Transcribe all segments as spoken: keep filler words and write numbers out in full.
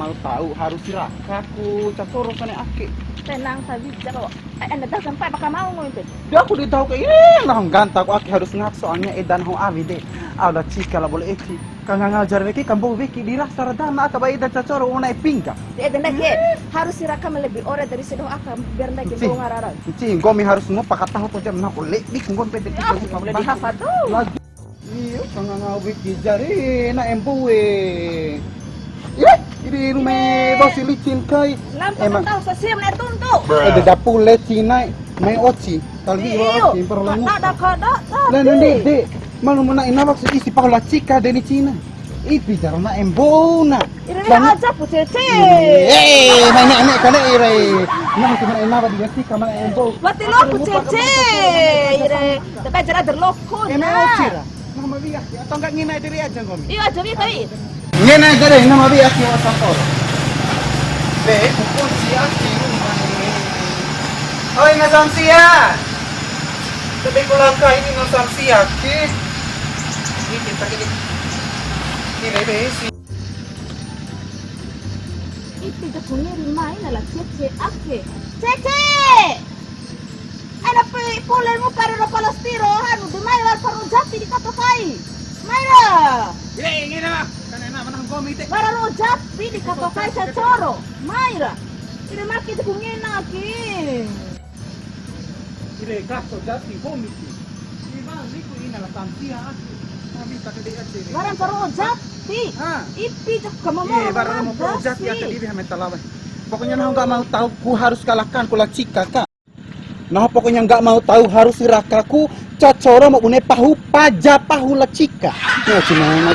Tahu harus raka ku cacoro kone ake. Tenang saja, Cak. Eh, anda tahu sampai apa mau ngomong itu? Dia aku ditahu ke, eh, nah, ganta ku ake harus ngakso anya edan ho awi de. Ala cika la bole eki. Ka ngajar weki, ka mbou weki, di rasa ra dana aka ba eda cacoro una e pingga. Di eda ndake, harus si raka ma lebih ore dari sedoho aka, biar ndake mbou ngarara. Ci, nggomi harus ngupa ka taho ko jam na ko lebi nggomi pede. Ya, bahasa tuh. Lagi. Iyo, ka nganga weki jari na e mbou e. Iya, ini rumah bos licin kai. Lampu. Emang tahu sesiam na tuntu. Ede dapu lecin nai, mai oci. Talbi wa oci, perlu langu. Kada, kada, kada. Lah, nanti, Dek. Malu mena ina waktu isi pahu la cika deni Cina. Ipi jarana e mbou na. Ire, ire aja pu cece. Eh, nanya ane kane ire. Nang cuma ina waktu dia cika mana e mbou. Wati lo pu cece. Ire, tapi jara derloko na. Eme ocira. Nama biak ya, atau enggak ngina diri aja nggomi. Iyo aja wi kai. Ngena aja deh, nama biak ya, sampor. Be, pukul siang di rumah ini. Oi, ngasam siang. Tapi ku langka ini no Samsia ke. Ini kita ini. Ini besi. Ipi jaku ngeri mai na la cece ake. Cece! Ana pe pole mu paro ro palastiro, anu de mai wara ro japi di kato kai. Mai ra. Ire, ini na. Kan enak mana nggomi te. Wara ro japi di kato kai cacoro. Mai ra. Ire maki jaku ngena ke. Ire kaso jati nggomi ki. Ima liku ina la Samsia aku. Kami tak ada aja. Wara ro jati. Ha. Ipi cek kemamoro. Ire wara ro jati aku di hame talawan. Pokoknya nahu nggak mau tahu, ku harus kalahkan ku la cika ka. Nahu pokoknya nggak mau tahu, harus raka ku cacoro ma bune pahu paja pahu la cika. Ya cuma.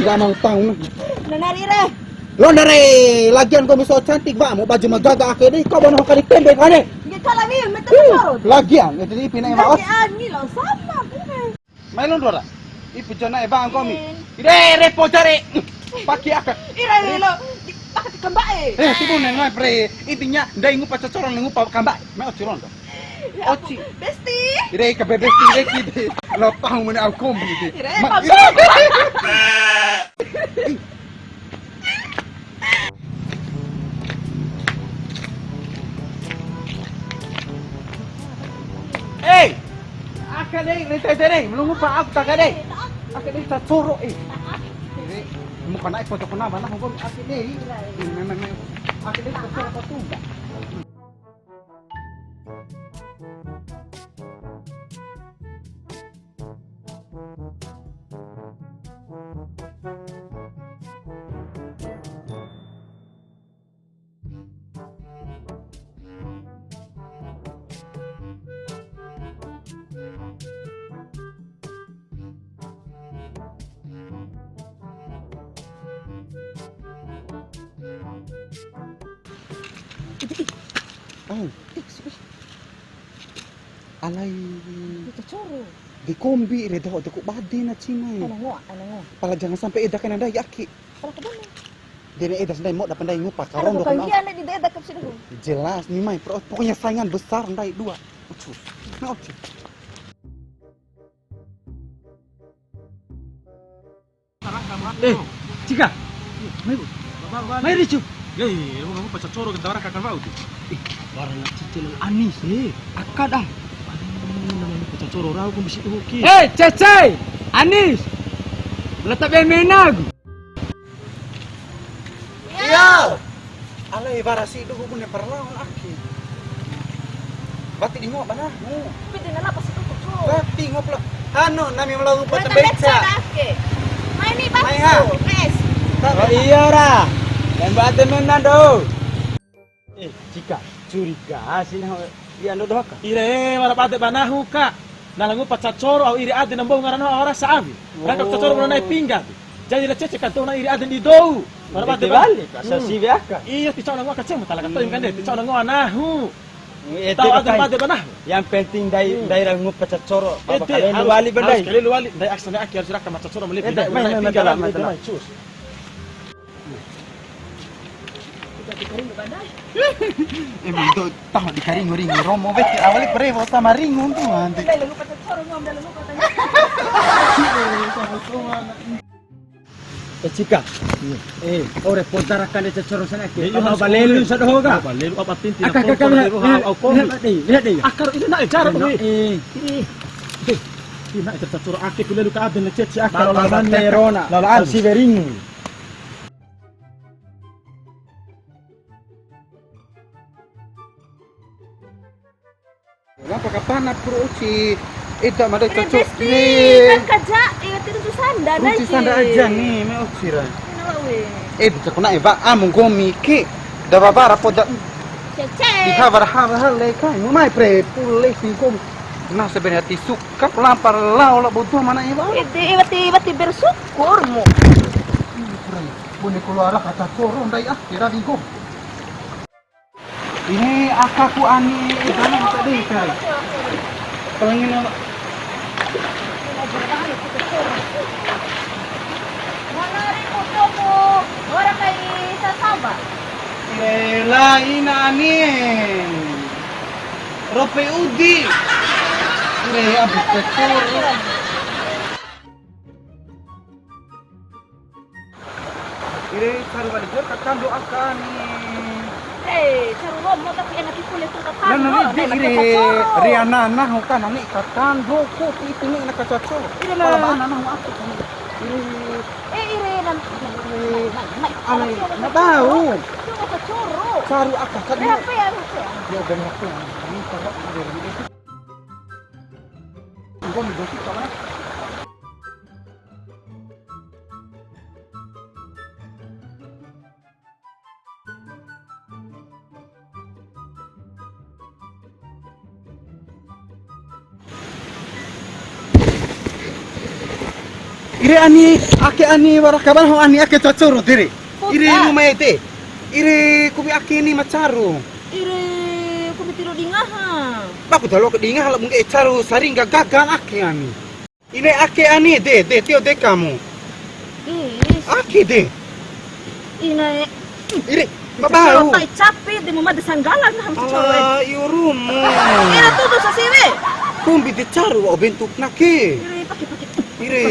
Nggak mau tahu nah. Nana ire. Londre, lagian kau miso cantik ba, mau baju magaga ake deh, kau bono kali pendek ane. Nggih kala wi mete cacoro. Lagian itu di pina ma. Lagian ni lo sama. Mai londo ra. Ipu jana e bang komi. Ire, repo jare. Paki aka. Ire, ire lo. Pakai kamba'e. Eh, tibu neng mai pre. Intinya ndai ngupa cacoro, ngupa kamba'e. Mai oci londo. Oci. Besti. Ire, ka be besti ire ki. Lo tahu mana au kombi. Ire. Eh, aka dei, rente dei, melungu pa aku tak dei. Aka dei cacoro eh. Ini muka naik foto kena mana hukum aka dei. Memang aka dei cacoro apa tuh? Ih, ih. Au. Ih, ih. Alai. Ih, cacoro. Di kombi re doho de ku bade na Cina e. Ana ngoa, ana ngoa. Pala jangan sampai eda kena ndai aki. Pala kabana. Dene eda sendai mo dapat ndai ngupa karondo kena. Bukan dia nih di eda kap sini. Jelas ni mai pro, pokoknya saingan besar ndai dua. Ucu. Na ucu. Eh, Cika. Mai, Bu. Mai ricu. Ya, iya, iya, mau pacar coro kita orang kakak bau tuh. Eh, barang cicil Anis. Eh, akad ah. Aduh, namanya pacar coro rau kondisi tuh ki. Eh, Cece, Anis. Letak be menagu. Iya. Alai wara sidu ku bune paralao ake. Wati di ngoa banahu. Pede na lapa sidu ku. Wati ngoa pula. Anu, nami melalu kota beca. Mai ni bang. Mai ha. Mes. Oh iya ra. Dan bate mena do. Eh, Cika, curiga sih nah. Iya ando doho ka. Ire, wara bate banahu ka. Na langu pacar coro au iri ade na mbou ngarana wara saawi. Raka pacar coro bona nai pingga. Jadi la Cece kan tona iri ade di dou. Wara bate bali. Asal siwe aka. Iyo, ti cau na ngoa kacemu tala katoim kan de. Ti cau na ngoa nahu. Tau ade bate banahu. Yang penting ndai, ndai ra ngupa cacoro. Apa kalian wali bendai. Kalian wali. Ndai aksa ndai aki harus raka ma cacoro melebi. Ndai mai, mai, mai, cus. Emang tu tahu di karingu-ringu romo weki awali pre bosa maringu tu nanti. Ndai lu ngupa cacoro ngom ndai lu ngupa tanya. Sama-sama. Cika. Eh, ore poda ra kande cacoro sana ke. Iyo, apa harus balelu ore. Sadoho ka? Apa balelu, apa tinti, aka, aka, lihat, lihat, lihat, lihat, lihat. Akar ini nak jar, weh. Eh. Ini. Eh, ini nak cacoro ake, ku lelu ka aden cece akar. Lawan terona. Lawan si beringu. Lampa kapana puru uci. Eda mada cocok. Besti, kan kaja, eh, tiru tu sanda. Ruci sanda aja ni, me uci ra. Kenapa, weh? Eh, bisa kena, eh, ba, ah, monggo miki. Da babara poda. Cece. Di habar, habar, hal, le, kan. Mai pre, pule, singkom. Nah, sebenarnya hati suka, lampa lao, la bodoh mana, eh, ba? Ede, eh, wati, wati bersyukur mu. Bune keluar kata corong, dai, ah, kira singkom. Ini akaku ani sana tadi, Kak. Pelengin apa? Mana ri fotomu? Ora kai sasaba. Ila ina ani. Rope udi. Ire abis kecil. Ire caru wali jor kakando aka ni. Eh, caru romo tapi enak iku le tu kakando. Nah, nah, ire Riana nah hoka nani kakando ko itu ni enak kacaco. Ire lah. Pala bana nah aku kan. Ire. Eh, ire nan. Ane, na bau. Cuma kacoro. Caru aka kan. Apa ya? Ya dan apa ya? Ini cara ire. Enggak mau gosip kawan. Ire ani, ake ani wara kaban ho ani ake cacoro tere. Ire ruma ete. Ire kubi ake ni macaru. Ire kubi tiro dingaha. Baku dalo ke dingaha la mungke caru saringga gagan ake ani. Ine ake ani de, de, tio de kamu. Ih. Ake de. Ina e. Ire, babau. Tai capi de mama de sanggala na ham cowok. Ala, iyo rumu. Ira tuh dosa siwe. Kumbi de caru wa'u bentuk nake. Ire, pake, pake. Ire.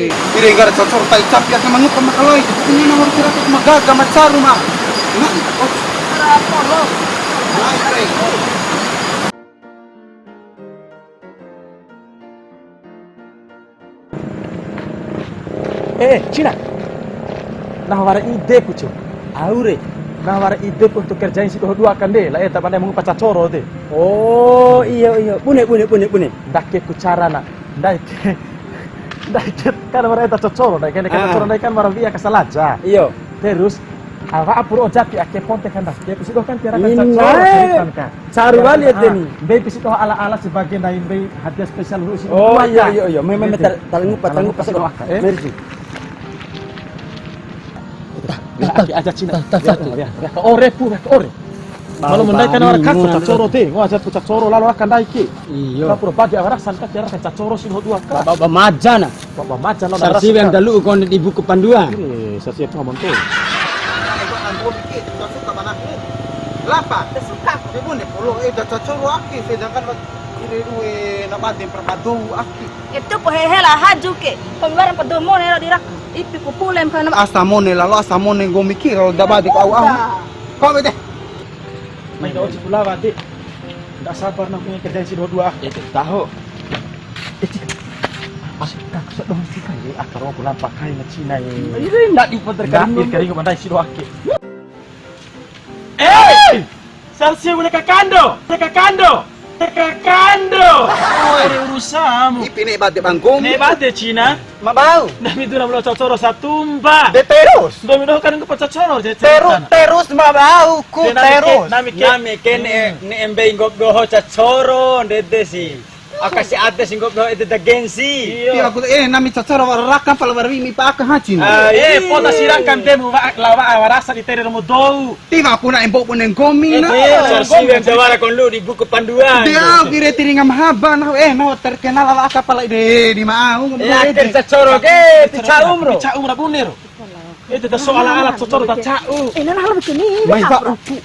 Ire, gara cocor tai capi ake mangupa makalai. Ini nomor kira tuh magaga macaru ma. Nah, oh. Ara polo. Nah, ire. Eh, eh, Cina. Nah, wara ide ku, Cina. Au re. Nah, wara ide ku untuk kerjain si doho dua kan de. La eta bane mung paca coro de. Oh, iyo, iyo. Bune, bune, bune, bune. Ndake ku cara na. Ndai ke. Ndai ke. Kan wara eta cocoro, ndai ke, ndai ke cocoro, ndai kan wara wi'a kasalaja. Iyo. Terus, awa apur oja pi ake ponte kan dah. Dia pisi doho kan tiara kan cocoro, kan. Caru wali ede ni. Mbei pisi doho ala-ala sebagai ndai mbei hadiah spesial ru'u si. Oh, iya, iya, iya. Memang tal-, talngupa, talngupa si doho. Eh? Merci. Tah, tah, tah, aja Cina. Tah, tah, tah. Ya, ya, ya. Ore pu, ore. Malu mendai kan orang kan cocoro te. Ngo aja pu cocoro lalo akan ndai ke. Iyo. Pura bade awara santa tiara kan cocoro si doho dua ka. Ba, ba, ba maja na. Ba, ba maja na. Sarsi yang dalu kon di buku panduan. Ire, sarsi itu aman tu. Lapa? Suka. Ibu ne polo, eh, da cocoro ake, sedangkan ire due na bade perpadu ake. Itu po hehe la haju ke. Pembaran pedomo ne lo dirak. Ipi ku pulem kana. Asa mone lalo, asa mone nggomi ki lalo da bade ku au au. Kau bete. Mai da oci pula wati. Ndak sabar na punya kerjaan si dua-dua. Ede taho. Eh, Cina. Ah, kak, sedang sih kan, ya, akar aku lampa kai na Cina, ya. Ini ndak di poder keringu. Ndak di keringu, mandai si doake. Eh! Sarsi bune kakando, kakando, kakando. Oi, urusamu. Ipi ne bade bangkung. Ne bade Cina. Ma bau. Nami dura melo cocoro satumba. De terus. Domi doho kan ku pacocoro, je terus, terus ma bau ku terus. Nami ke, nami ke ne, ne embei nggop doho cocoro, ndede si. Aka si ade si nggop doho ede da gengsi. Iya. Iya, aku, eh, nami cocoro wara raka pala wara wimi pa aka hacin. Ah, eh, pota sirangkan demu wa, lawa awarasa di tere romo dou. Tiba aku na embo pun nggomi na. Eh, sarsi yang jawara kon lu di buku panduan. Dia kira tiringa mahaba na, eh, no terkenal ala aka pala de di mau. Eh, akhir cocoro ke, ti caum ro. Ti caum ra bune ro. Eh, tidak soal ala cocoro tak cau. Eh, nana hal begini. Mai ba upu.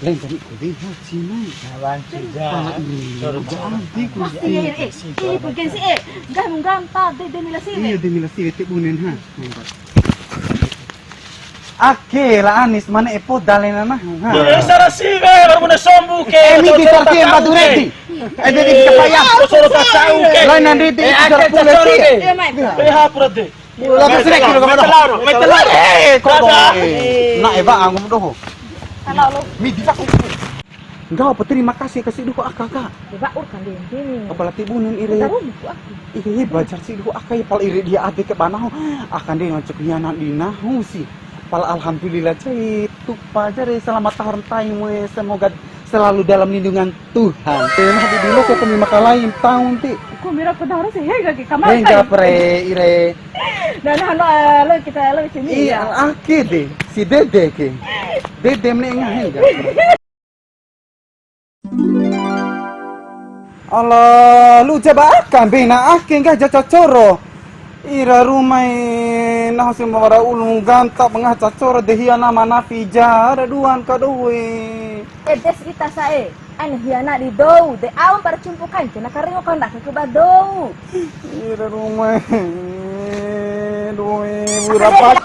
Lain tadi ku dei, ha, Cina. Kawan, Cina. Pala ini, udah anti ku. Iya, iya, eh, ini pergen sih, eh. Gah, munggah, empat, deh, demi lasi, iya, eh. Demi lasi, eh, teh bunen, ha. Ake la Anis, mana epo dalena, nah, ha. Ya, sara sih, eh, baru mana sombu ke. Eh, mi di sarti empat dureti. Eh, jadi kita payah. Soro tak tahu ke. Lain nanti di, eh, kita ake pula cacoro sih. Ke. Iya, Mai. Eh, ha, pura deh. Lah, kasi rek, kalau kamu dah. Metelar, metelar. Eh, kok dong? Nah, Eva, anggum doho. Kalau lu. Mi, bisa aku. Enggak apa, terima kasih, kasih doho aka, Kak. Eva, ur kan dia ini. Apalagi bunin iri. Taruh buku aku. Iri, belajar sih doho aka, ya, pala iri dia ade ke banaho. Akan dia ngacuk hianat di nahu sih. Pala alhamdulillah, cai, tuh, pajar, ya, selamat tahun time, we, semoga selalu dalam lindungan Tuhan. Nah, di dulu kok kami makalai taun ti. Ku mira ku daru sih, hega ke kamar. Hega, pre, ire. Dan hano, eh, lo kita lo sini. Iya, ya. Ake deh, si Dede ke. Dede menengah, hega. Ala, lu jaba aka mbei na ake nggah ja cacoro. Ira rumai, nahu si ma wara ulu ngganta ba ngaha cacoro de hia nama nafi ja, ara duan ka doe. Edes ita sa'e, aina hiana di dou, de aum para cumpu kanca na karingo kandake ku ba dou. Ira rumai, doe, wura pak.